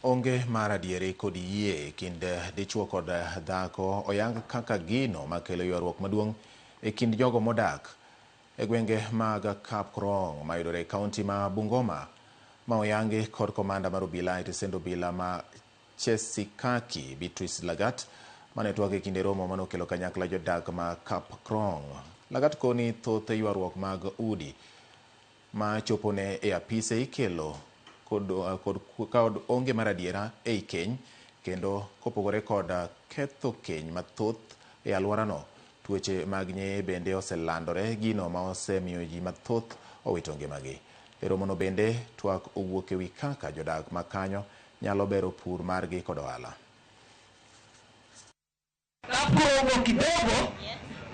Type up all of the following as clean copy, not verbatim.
Onge mar adieri kod yie e kind dichuo kod dhako oyang kaka gino makelo ywaruok maduong' e kind jogo modak e gwenge mag Kapkrong mayudore e kaunti ma Bungoma ma oyangi kod komanda mar obila e tesend obila ma Chesikaki Beatrice Lagat mane twak e kinde romo manokelo kanyakla jodak ma Kapkrong. Lagat koni thoth ywaruok mag udi ma chopone e apise ikelo kod onge mar adiera ei keny kendo kopogore kod ketho keny mathoth e alworano, tuoche mag nyeye bende oselandore, gino ma osemiyo ji mathoth owito ngimagi. E romono bende twak owuok ewi kaka jodak ma kanyo nyalo bero pur margi kod ohala. Hapo kidogo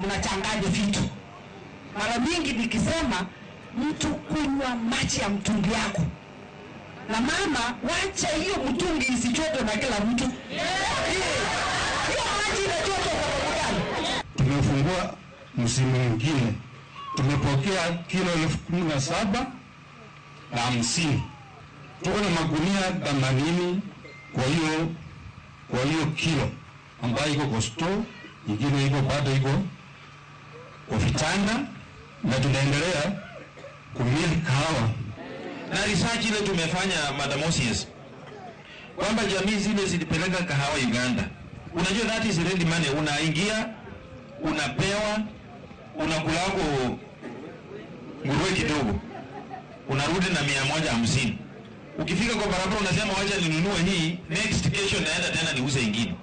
mnachanganya vitu. Mara mingi nikisema mtu kunywa maji ya mtungi yako, na mama, wacha hiyo mtungi isichotwe na kila mtu. Hiyo maji inachotwa kwa sababu gani? Tumefungua msimu mwingine, tumepokea kilo 17,050. Tuko na magunia 80 kwa hiyo kilo ambayo iko kwa store, ingine iko bado iko kwa vitanda, na tunaendelea kumiliki kahawa. Na research ile tumefanya, Madam Moses, kwamba jamii zile zilipeleka kahawa Uganda. Unajua that is ready money, unaingia, unapewa, unakulako nguruwe kidogo, unarudi na 150. Ukifika kwa barabara unasema wacha ninunue hii, next kesho naenda tena niuze ingine.